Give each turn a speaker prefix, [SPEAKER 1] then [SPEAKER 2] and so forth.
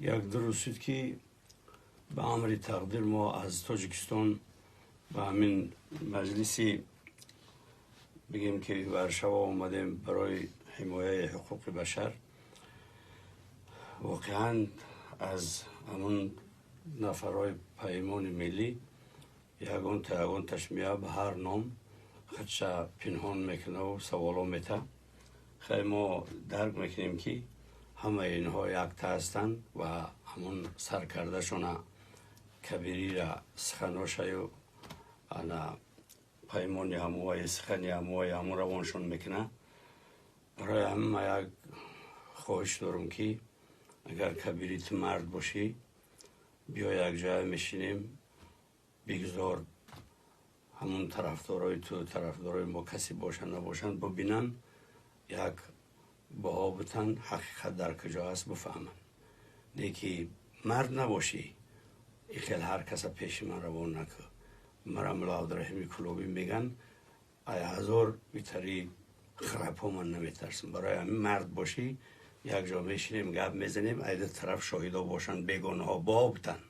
[SPEAKER 1] Як-ду рӯз шуд, ки ба амри тақдир мо аз Тоҷикистон ба ҳамин маҷлиси, бигем, ки Варшава омадем барои ҳимояи ҳуқуқи башар. Воқеан, аз ҳамун нафарҳои Паймони Миллӣ ягонта ягонташ меяд, ба ҳар ном худша пинҳон мекунаву саволо мета. Хай, мо дарк мекунем, ки ҳамаи инҳо якта ҳастанд ва ҳамун саркардашона Кабирира суханошаю ана паймони ҳамувай, сухани ҳамувай ҳамун равоншон мекунад. Барои ҳамин ма як хоҳиш дорам, ки агар, Кабири, ту мард бошӣ, биё, якҷоя мешинем. Бигзор ҳамун тарафдорои ту, тарафдорои мо касе бошанд, набошанд, бубинанд, як баҳо бутанд, ҳақиқат дар куҷо аст, бифаҳманд. Не ки мард набошӣ, и хел ҳар каса пеши ман равон накӯ. Мара Мулло Абдураҳими Кулобӣ меган, ай ҳазор битари храпҳо ман наметарсам. Барои ҳамин, мард бошӣ, як ҷо мешинем, гап мезанем, айда тараф шоҳидо бошанд, бегонаҳо баҳо бутанд.